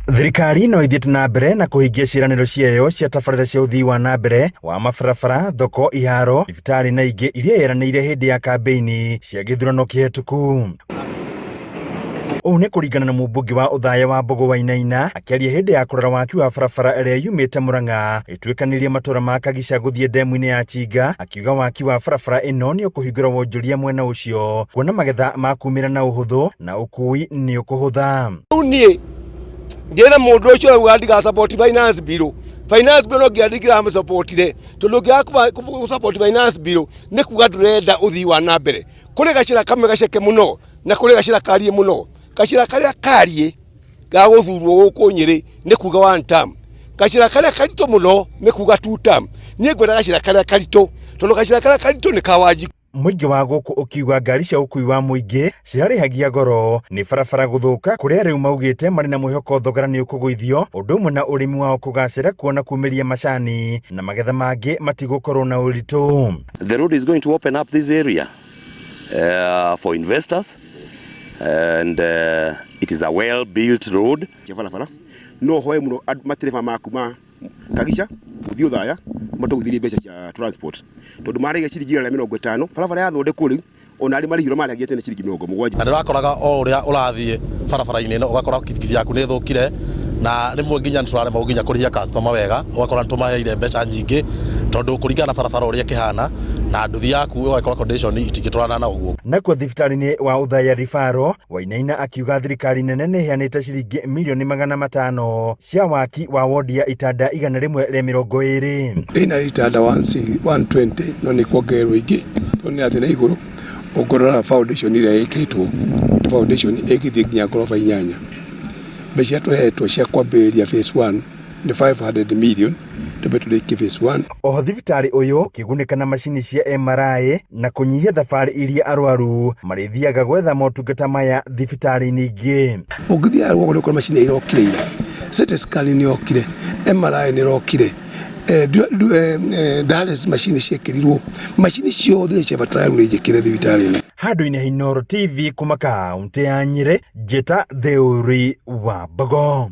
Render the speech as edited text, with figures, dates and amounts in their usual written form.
Thirikari no ĩthiĩte na mbere na kũhingia ciĩranĩro ciayo cia tabarĩra cia ũthii wa na mbere wa mabarabara, thoko, iharo, thibitarĩ na ingĩ iria yeranĩire hĩndĩ ya kambĩini cia gĩthurano kĩhetũku. Ũũ nĩ kũringana na mũmbunge wa Othaya wa Mbogo Wainaina akĩaria hĩndĩ ya kũrora waki wa barabara ĩrĩa yumĩte Murang'a ĩtuĩkanĩirie matũra ma Kagica gũthiĩ ndemu-inĩ ya Chinga, akiuga waki wa barabara ĩno nĩ ũkũhingũra wonjoria mwena ũcio kuona magetha makumĩra na ũhũthũ na ũkui nĩ ũkũhũtha. Rĩu niĩ ngĩra mũndũ ũcio ũrauga ndiga support finance bill, finance bill no nginya ndingĩramũsupportire, tondũ ũngĩaga gũ support finance bill nĩ kuga ndũrenda ũthii wa na mbere. Kũrĩ gacĩra kamwe gaceke mũno na kũrĩ gacĩra kariĩ mũno. Gacĩra karĩa kariĩ ga gũthurwo gũkũ Nyĩrĩ nĩ kuga one term. Gacĩra karĩa karitũ mũno nĩ kuga two term. Niĩ ngwenda gacĩra karĩa karitũ, tondũ gacĩra karĩa karitũ nĩ ka Wanjikũ. Mũingĩ wa gũkũ ũkiuga ngari cia ũkui wa mũingĩ cirarĩhagia goro nĩ barabara gũthũka, kũrĩa rĩu maugĩte marĩ na mwĩhoko thogora nĩ ũkũgũithio, ũndũ ũmwe na ũrĩmi wao kũgacĩra kuona kumĩria macani na magetha mangĩ matigũkorwo na ũritũ. The road is going to open up this area for investors and it is a well built road. Cia barabara no hoe muno matereba ma kuma Kagica gũthiĩ Othaya matũgũithirie mbeca cia transport, tondũ marĩhagia ciringi 150. Barabara yathondekwo rĩu ona arĩ marĩhi ũrĩa marĩhagia tene ciringi 70. Na ndĩrakoraga o ũrĩa ũrathiĩ barabara-inĩ ĩno, ũgakora kibikibi yaku nĩ ĩthũkire, na rĩmwe nginya nĩ tũraremwo nginya kũrĩhia customer wega, ũgakora nĩ tũmaheire mbeca nyingĩ, tondũ kũringana na barabara ũrĩa ĩkĩhana na nduthi yaku, ũgakora condition itingĩtwarana na ũguo. Nakuo thibitarĩ-inĩ wa Othaya Referral, Wainaina akiuga thirikari nene nĩ ĩheanĩte ciringi mirioni 500 cia waki wa wodi ya itanda 120. Ĩna itanda 120, no nĩ kuongererwo ingĩ tondũ nĩ ĩrathiĩ na igũrũ. Ũngĩrora foundation ĩrĩa ĩkĩtwo nĩ foundation ĩngĩthiĩ nginya ngoroba inyanya. Mbeca iria tũhetwo cia kwambĩrĩria phase 1 nĩ 500 million, twambe tũrĩkie phase 1. Oho thibitarĩ ũyũ ũkĩgunĩka na macini cia MRI na kũnyihia thabarĩ iria arwaru marĩthiaga gwetha motungata maya thibitarĩ-inĩ ingĩ. Ũngĩthiĩ rũgongo nĩ ũkũona macini irokire ira, CT scan nĩ yokire, MRI nĩ ĩrokire, dialysis machine ciekĩrirwo, macini ciothe iria ciabataraga nĩ njĩkĩre thibitarĩ-inĩ. Handũ-inĩ ha Inooro TV kuma kaũntĩ ya Nyĩrĩ, njĩta Theuri wa Mbogo.